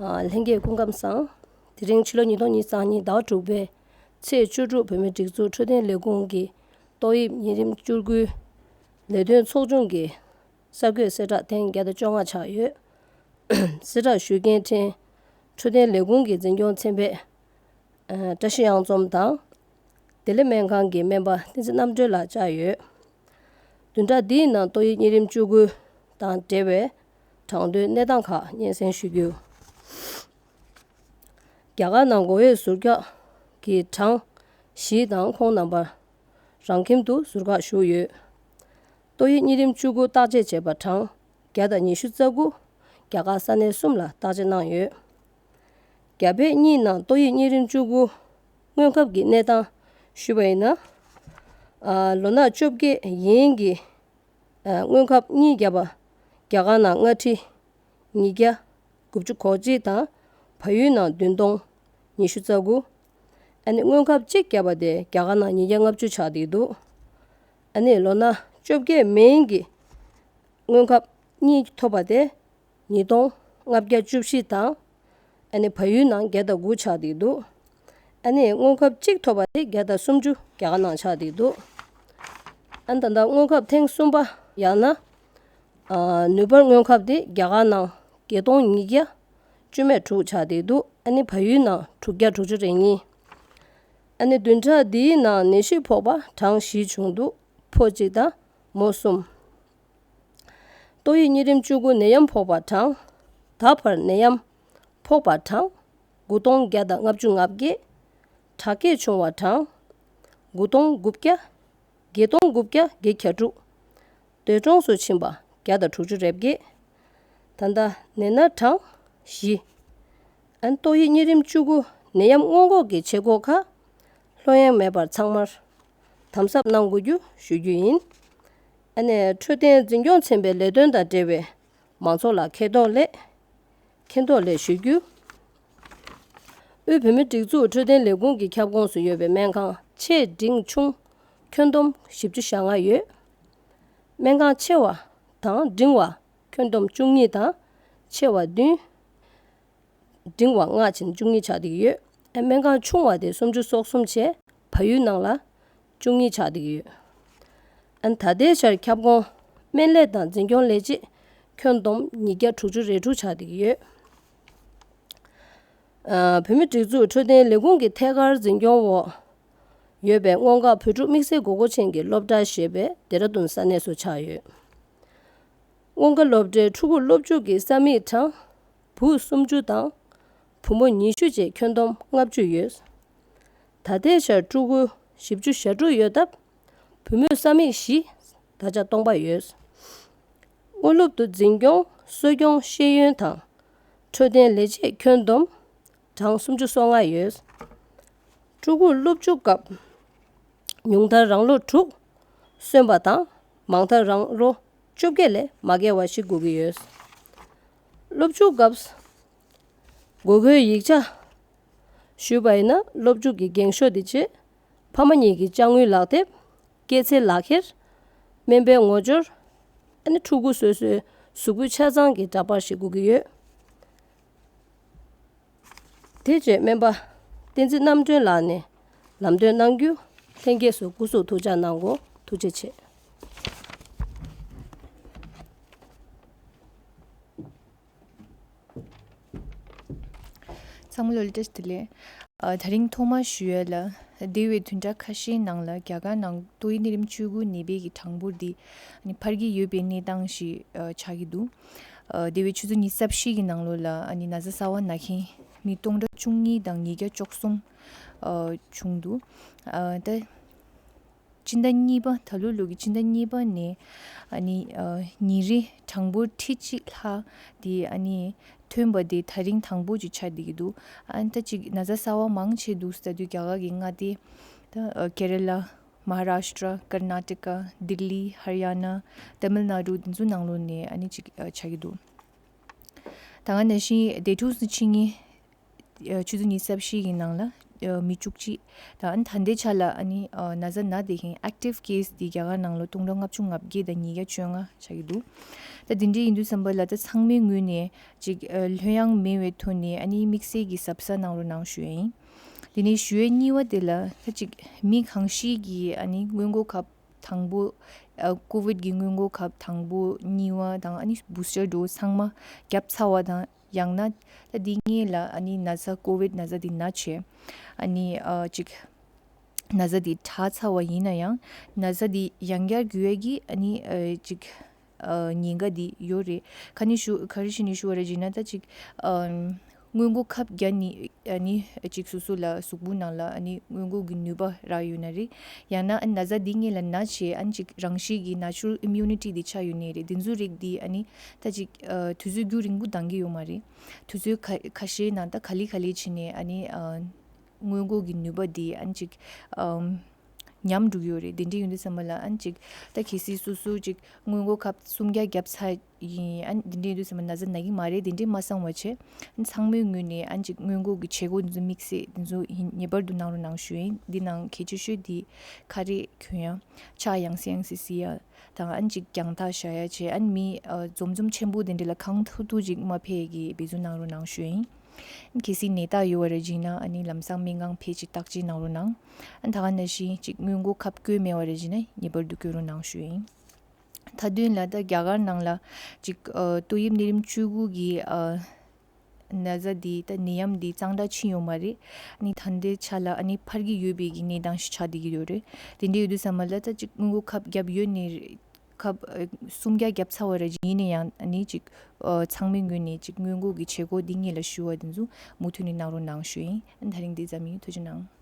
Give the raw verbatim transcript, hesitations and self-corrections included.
ལྷན་རྒྱས་སྐུ་ཁམས་བཟང་། དེ་རིང་ཕྱི་ལོ་ཉིས་སྟོང་ཉི་ཤུ་རྩ་གཉིས་ཟླ་བ་དྲུག་པའི་ཚེས་བཅུ་དྲུག་བོད་མིའི་སྒྲིག་འཛུགས་འཕྲོད་བསྟེན་ལས་ཁུངས་ཀྱི་ཏོག་དབྱིབས་གཉན་རིམས་བཅུ་དགུའི་ལས་དོན་ཚོགས་ཆུང་གི་གསར་འགོད་གསལ་བསྒྲགས་ཐེངས་བརྒྱ་དང་བཅོ་ལྔ་ཆགས་ཡོད། གསལ་བསྒྲགས་ཞུ་མཁན་ཕྲན་འཕྲོད་བསྟེན་ལས་ཁུངས་ཀྱི་འཛིན་སྐྱོང་ཚན་པའི་ཨ་བཀྲ་ཤིས་གཡང་འཛོམས་དང་། བདེ་ལེགས་སྨན་ཁང་གི་སྨན་པ་བསྟན་འཛིན་རྣམ་གྲོལ་ལགས་བཅར་ཡོད། བདུན་ཕྲག་འདིའི་ནང་ཏོག་དབྱིབས་གཉན་རིམས་བཅུ་དགུ་དང་འབྲེལ་བའི་དྲང་དོན་གནས་སྟངས་ཁག་སྙན་སེང་ཞུ་རྒྱུ། རྒྱ་གར་ནང་འགོ་འོས་ཟུར་བཀག་གི་གྲངས་བཞི་དང་ཁོང་རྣམ་པ་རང་ཁྱིམ་དུ་ཟུར་བཀག་ཞུགས་ཡོད། ཏོག་དབྱིབས་གཉན་རིམས་བཅུ་དགུ་བརྟག་དཔྱད་བྱས་པ་གྲངས་བརྒྱ་དང་ཉི་ཤུ་རྩ་དགུ་རྒྱ་གར་ས་གནས་གསུམ་ལ་བརྟག་དཔྱད་གནང་ཡོད། རྒྱ་བལ་གཉིས་ནང་ཏོག་དབྱིབས་གཉན་རིམས་བཅུ་དགུ་སྔོན་ཁབ་ཀྱི་གནས་སྟངས་ཞུས་པ་ཡིན་ན། ཨ་ལོ་ན་བཅོ་བརྒྱད་ཡན་གྱི་ཨ་སྔོན་ཁབ་གཉིས་བརྒྱབ་པ་རྒྱ་གར་ནང་ལྔ་ཁྲི་ཉིས་བརྒྱ་དགུ་བཅུ་གོ་གཅིག་དང་། བལ་ཡུལ་ནང་བདུན་སྟོང་ཉི་ཤུ་རྩ་དགུ། ཨ་ནི་སྔོན་ཁབ་གཅིག་བརྒྱབ་པ་དེ་རྒྱ་གར་ནང་ཉིས་བརྒྱ་ལྔ་བཅུ་ཆགས་བསྡད་འདུག། ཨ་ནི་ལོ་ན་བཅོ་བརྒྱད་མན་གྱི་སྔོན་ཁབ་གཉིས་ཐོབ་པ་དེ་ཉིས་སྟོང་ལྔ་བརྒྱ་བཅུ་བཞི་དང་། ཨ་ནི་བལ་ཡུལ་ནང་བརྒྱ་དང་དགུ་ཆགས་བསྡད་འདུག། ཨ་ནི་སྔོན་ཁབ་གཅིག་ཐོབ་པ་དེ་བརྒྱ་དང་སུམ་ཅུ་རྒྱ་གར་ནང་ཆགས་བསྡད་འདུག། ཨ་ནི་ད་ལྟ་སྔོན་ཁབ་ཐེངས་གསུམ་པ་ཡང་ན། ཨ་ནུས་སྤར་སྔོན་ཁབ་དེ་རྒྱ་གར་ནང་བརྒྱད་སྟོང་ཉིས་བརྒྱ་བཅུ་མེད་དྲུག་ཆགས་བསྡད་འདུག། ཨ་ནི་བལ་ཡུལ་ནང་དྲུག་བརྒྱ་དྲུག་ཅུ་རེ་གཉིས། ཨ་ནི་བདུན་ཕྲག་འདིའི་ནང་ནད་གཞི་ཕོག་པ་གྲངས་བཞི་བྱུང་འདུག། ཕོ་གཅིག་དང་མོ་གསུམ། ཏོག་དབྱིབས་གཉན་རིམས་བཅུ་དགུ་ནད་ཡམས་ཕོག་པ་གྲངས། ད་བར་ནད་ཡམས་ཕོག་པ་གྲངས་དགུ་སྟོང་བརྒྱ་དང་ལྔ་བཅུ་ང་བརྒྱད། དྲག་སྐྱེད་བྱུང་བ་གྲངས་དགུ་སྟོང་དགུ་བརྒྱ། བརྒྱད་སྟོང་དགུ་བརྒྱ་བརྒྱད་བརྒྱ་དྲུག། འདས་གྲོངས་སུ་ཕྱིན་པ་བརྒྱ་དང་དྲུག་ཅུ་རེ་བརྒྱད། ད་ལྟ་ནད་མནར་གྲངས་བཞི། ཨན་ཏོག་དབྱིབས་གཉན་རིམས་བཅུ་དགུ་ནད་ཡམས་སྔོན་འགོག་གི་བྱེད་སྒོ་ཁག་ལྷོད་གཡེང་མེད་པར་ཚང་མར་དམ་ཟབ་གནང་དགོས་རྒྱུ་ཞུ་རྒྱུ་ཡིན། ཨ་ནི་འཕྲོད་བསྟེན་འཛིན་སྐྱོང་ཚན་པའི་ལས་དོན་དང་འབྲེལ་བའི་མང་ཚོགས་ལ་མཁྱེན་རྟོགས་ལས། མཁྱེན་རྟོགས་ལས་ཞུ་རྒྱུ། དབུས་བོད་མིའི་སྒྲིག་འཛུགས་འཕྲོད་བསྟེན་ལས་ཁུངས་ཀྱི་ཁྱབ་ཁོངས་སུ་ཡོད་པའི་སྨན་ཁང་ཆེ་འབྲིང་ཆུང་ཁྱོན་བསྡོམས་བཞི་བཅུ་ཞེ་ལྔ་ཡོད། སྨན་ཁང་ཆེ་བ་དང་འབྲིང་བ་ཁྱོན་བསྡོམས་བཅུ་གཉིས་དང་ཆེ་བ་བདུན། འབྲིང་བ་ལྔ་བྱས་ནས་བཅུ་གཉིས་ཆགས་བསྡད་ཀྱི་ཡོད། ཨ་སྨན་ཁང་ཆུང་བ་དེ་སུམ་ཅུ་སོ་གསུམ་བྱས་བལ་ཡུལ་ནང་ལ་བཅུ་གཉིས་ཆགས་བསྡད་ཀྱི་ཡོད། ཨ་ད་ལྟའི་ཆར་ཁྱབ་ཁོངས་སྨན་ལས་དང་འཛིན་སྐྱོང་ལས་བྱེད་ཁྱོན་བསྡོམས་ཉིས་བརྒྱ་དྲུག་ཅུ་རེ་དྲུག་ཆགས་བསྡད་ཀྱི་ཡོད། ཨ་བོད་མིའི་སྒྲིག་འཛུགས་འཕྲོད་བསྟེན་ལས་ཁུངས་ཀྱི་ཐད་ཀར་འཛིན་སྐྱོང་འོག་ཡོད་པའི་སྔོན་འགོག་བོད་ཕྲུག་དམིགས་བསལ་དགོས་མཁོ་ཅན་གྱི་སློབ་གྲྭ་ཞེས་པའི་ལྡེ་ར་ལྡུན་ས་གནས་སུ་ཆགས་ཡོད། སྔོན་འགོག་སློབ་གྲྭའི་ཕྲུ་གུ་སློབ་ཕྲུག་གི་ས་མིག་གྲངས་བུ་སུམ་ཅུ་དང་བུ་མོ་ཉི་ཤུ་བཅས་ཁྱོན་བསྡོམས་ལྔ་བཅུ་ཡོད། ད་ལྟའི་ཆར་ཕྲུ་གུ་བཞི་བཅུ་ཞེ་དྲུག་ཡོད་སྟབས། བུ་མོའི་ས་མིག་བཞི། ད་ཆ་སྟོང་པ་ཡོད། དངོས་སློབ་ཏུ་འཛིན་སྐྱོང་གསོ་སྐྱོང་ཤེས་ཡོན་དང་འཕྲོད་བསྟེན་ལས་བྱེད་ཁྱོན་བསྡོམས་གྲངས་སུམ་ཅུ་སོ་ལྔ་ཡོད། ཕྲུ་གུ་སློབ་ཕྲུག་སྐབས་ཉུང་མཐར་རང་ལོ་དྲུག་སོན་པ་དང་མང་མཐར་རང་ལོ་བཅོ་བརྒྱད་ལས་མ་བརྒལ་བ་ཞིག་དགོས་ཀྱི་ཡོད། སློབ་ཕྲུག་སྐབས་དགོས་མཁོའི་ཡིག་ཆ་ཞུས་པ་ཡིན་ན། སློབ་ཕྲུག་གི་འགེངས་ཤོག་དེ་བཅས། ཕ་མ་གཉིས་ཀྱི་དཔྱ་དངུལ་ལག་དེབ། སྐྱེད་ཚལ་ལག་ཁྱེར། སྨན་པའི་ངོ་སྦྱོར། ཨ་ནི་ཕྲུ་གུ་སོ་སོའི་གཟུགས་པོའི་ཆ་ཚང་གི་འདྲ་པར་ཞིག་དགོས་ཀྱི་ཡོད། དེ་རྗེས་སྨན་པ་བསྟན་འཛིན་རྣམ་གྲོལ་ལགས་ནས་ལམ་སྟོན་གནང་རྒྱུ། ལྷན་རྒྱས་སུ་སྐུ་གཟུགས་ཐུགས་ཅག་གནང་དགོས། ཐུགས་རྗེ་ཆེ། ཚང་མ་ལ་བཀྲ་ཤིས་བདེ་ལེགས། ཨ་དེ་རིང་ཐོག་མར་ཞུ་ཡས་ལ། འདས་པའི་བདུན་ཕྲག་ཁ་ཤས་ནང་ལ་རྒྱ་གར་ནང་ཏོག་དབྱིབས་ནད་རིམས་བཅུ་དགུ་ནད་པའི་གི་གྲངས་འབོར་འདི་ཨ་ནི་འཕར་གྱི་ཡོད་པའི་གནས་སྟངས་ཤིག་ཨ་ཆགས་ཀྱི་འདུག། ཨ་འདས་པའི་ཆུ་ཚོད་ཉི་ཤུ་རྩ་བཞི་གི་ནང་ལོགས་ལ་ཨ་ནི་ན་ཚ་གསར་པ་ན་མཁན་མི་སྟོང་ཕྲག་བཅུ་གཉིས་དང་ཉིས་བརྒྱ་བཅུ་གསུམ་ཨ་བྱུང་འདུག། ཨ་ད། སྤྱི་ཟླ་གཉིས་པ། ད་ལོ་ལོ་གི་སྤྱི་ཟླ་གཉིས་པ་ནས་ཨ་ནི་ཨ་ཉིན་རེ་གྲངས་འབོར་ཁྲི་གཅིག་ལྷག་དེ་ཨ་ནི་ཐོན་པ་དེ་ད་རིང་དང་པོ་ཅིག་ཆགས་བསྡད་ཀྱི་འདུག། ཨ་ནི་ད་ཅིག་ན་ཚ་གསར་པ་མང་ཆེ་འདུག་ཟེར་དུས་རྒྱ་གར་གྱི་མངའ་སྡེ་ད་ཨ་ཀེ་ར་ལ། མ་ཧ་རཱ་ཤི་ཏྲ། ཀར་ན་ཊ་ཀ། ལྡི་ལི། ཧ་རི་ཡ་ན། ཏ་མིལ་ནཱ་ཌུ། དེ་ཚོ་ནང་ལོགས་ནས་ཨ་ནི་ཅིག་ཨ་ཆགས་ཀྱི་འདུག། ད་ག་ནང་བཞིན་འདས་གྲོངས་སུ་ཕྱིན་མཁན། ཆུ་ཚོད་ཉི་ཤུ་རྩ་བཞི་གི་ནང་ལ་ ཨ་མི་བཅུ་གཅིག་དང་། ཨ་ནི་ད་ལྟའི་ཆ་ལ་ཨ་ནི་ཨ་ན་ཚ་ན་བསྡད་མཁན་active case་དེ་རྒྱ་གར་ནང་ལ་སྟོང་ཕྲག་ལྔ་བཅུ་ང་བརྒྱད་དང་ཉིས་བརྒྱ་བཅོ་ལྔ་ཆགས་ཀྱི་འདུག་ད་དེ་འདྲའི་ཡིན་དུས་ཙམ་པ་ལ་ད་ཚང་མའི་ངོས་ནས་ཅིག་ཨ་ལྷོད་ཡངས་མེད་པའི་ཐོག་ནས་ཨ་ནི་དམིགས་བསལ་གྱི་གཟབ་གཟབ་གནང་རོགས་གནང་ཞུ་ཡ་ཡིན། དེ་ནས་ཞུ་ཡ་གཉིས་པ་དེ་ལ་ད་ཅིག་མི་གང་ཞིག་གིས་ཨ་ནི་སྔོན་འགོག་ཁབ་དང་པོ་ཨ་ཀོ་ཝིད་ཀྱི་སྔོན་འགོག་ཁབ་དང་པོ་གཉིས་པ་དང་ཨ་ནི་booster dose་ཚང་མ་བརྒྱབ་ཚར་བ་དང་། ཡང་ན་ད་འདི་གཉིས་ལ་ཨ་ནི་ན་ཚ་ཀོ་ཝིད་ན་ཚ་འདི་ན་བྱས་ཨ་ནི་ཨ་ཅིག་ན་ཚ་འདི་དྲག་ཚར་བ་ཡིན་ན་ཡང་ན་ཚ་འདི་ཡང་བསྐྱར་འགོས་ཡ་གི་ཨ་ནི་ཨ་ཅིག་ཨ་ཉེན་ཁ་འདི་ཡོད་རེད། ཁ་ནི་ཞུ་ག་རེ་བྱས་ནས་ཞུ་བ་རེད་ཅེ་ན་ད་ཅིག་ཨ་སྔོན་འགོག་ཁབ་བརྒྱབ་ནས་ཨ་ནི་ཅིག་སོ་སོ་ལ་གཟུགས་པོ་ནང་ལ་ཨ་ནི་སྔོན་འགོག་གི་ནུས་པ་རག་ཡོད་ན་རེད། ཡང་ན་ཨ་ན་ཚ་འདི་གཉིས་ལ་ན་བྱས་ཨ་ནི་ཅིག་རང་བཞིན་གྱི་natural immunity་འདི་ཆགས་ཡོད་ནའི་རེད། འདི་ཚོའི་རིགས་འདི་ཨ་ནི་ད་ཅིག་ཨ་དུས་ཚོད་རྒྱུན་རིང་པོ་འདང་གི་ཡོད་མ་རེད། དུས་ཚོད་ཁ་ཁ་ཤས་ནང་ད་ག་ལེ་ག་ལེ་བྱས་ནས་ཨ་ནི་ཨ་སྔོན་འགོག་གི་ནུས་པ་འདི་ཨ་ནི་ཅིག་ཨམ་ཉམས་འགྲོ་གི་ཡོད་རེད། དེ་འདྲ་ཡོང་དུས་ཙམ་པ་ལ་ཨ་ནི་ཅིག་ད་གལ་སྲིད་སོ་སོ་ཅིག་སྔོན་འགོག་ཁབ་སུམ་བརྒྱ་བརྒྱབ་ཚར་ཡིན་ཨ་ནི་དེ་འདྲ་ཡོང་དུས་ཙམ་པ་ན་ཚ་ན་གི་མ་རེད། དེ་འདྲ་མ་བསམ་པ་བྱས་ཨ་ནི་ཚང་མའི་ངོས་ནས་ཨ་ནི་ཅིག་སྔོན་འགོག་གི་བྱེད་སྒོ་འདི་ཚོ་དམིགས་བསལ་འདི་ཚོ་ཡིན་ངེས་པར་དུ་གནང་རོགས་གནང་ཞུ་ཡིན། འདི་ནང་གལ་ཆེ་ཤོས་འདི་ཁ་རས་གྱོན་ཡ། ཕྱག་ཡང་སེ་ཡང་སེ་བསིལ་ཡ་དང་ཨ་ནི་ཅིག་རྒྱང་ཐག་བཞག་ཡ་བྱས་ཨ་ནི་མི་ཨ་འཛོམས་འཛོམས་ཆེན་པོ་དེ་འདྲ་ལ་གང་ཐུབ་ཐུབ་ཅིག་མ་ཕེབས་ཀྱི་འབད་བརྩོན་གནང་རོགས་གནང་ཞུ་ཡིན། གལ་སྲིད་ནད་རྟགས་ཡོད་པ་རེད་ཅེ་ན་ཨ་ནི་ལམ་སང་སྨན་ཁང་ཕེབས་ཅིག་བརྟག་དཔྱད་གནང་རོགས་གནང་། ཨ་ནི་ད་ག་ནང་བཞིན་ཅིག་སྔོན་འགོག་ཁབ་བསྐོན་མེད་པ་རེད་ཅེ་ན་ངེས་པར་དུ་བསྐོན་རོགས་གནང་ཞུ་ཡིན། མཐའ་དོན་ལ་ད་རྒྱ་གར་ནང་ལ་ཅིག་ཨ་ཏོག་དབྱིབས་ནད་རིམས་བཅུ་དགུ་གི་ཨ་ན་ཚ་འདི་ད་ནད་ཡམས་འདི་གཙང་སྦྲ་ཕྱིན་ཡོད་མ་རེད། ཨ་ནི་ད་ལྟའི་ཆ་ལ་ཨ་ནི་འཕར་གྱི་ཡོད་པའི་གི་གནས་སྟངས་ཤིག་ཆགས་བསྡད་ཀྱི་ཡོད་རེད། དེ་འདྲ་ཡོད་དུས་ཙམ་པ་ལ་ད་ཅིག་སྔོན་འགོག་ཁབ་བརྒྱབ་ཡོད་ནའི་རེད། ཁབ་ཨ་སུམ་བརྒྱ་བརྒྱབ་ཚར་བ་རེད། ཡིན་ན་ཡང་ཨ་ནི་ཅིག་ཨ་ཚང་མའི་ངོས་ནས་ཅིག་སྔོན་འགོག་གི་བྱེད་སྒོ་འདི་གཉིས་ལ་ཞུ་བ་འདི་ཚོ་མུ་མཐུད་ནས་གནང་རོགས་གནང་ཞུ་ཡིན། ཨ་ནི་ད་རིང་འདི་ཙམ་ཡིན། ཐུགས་རྗེ་གནང་།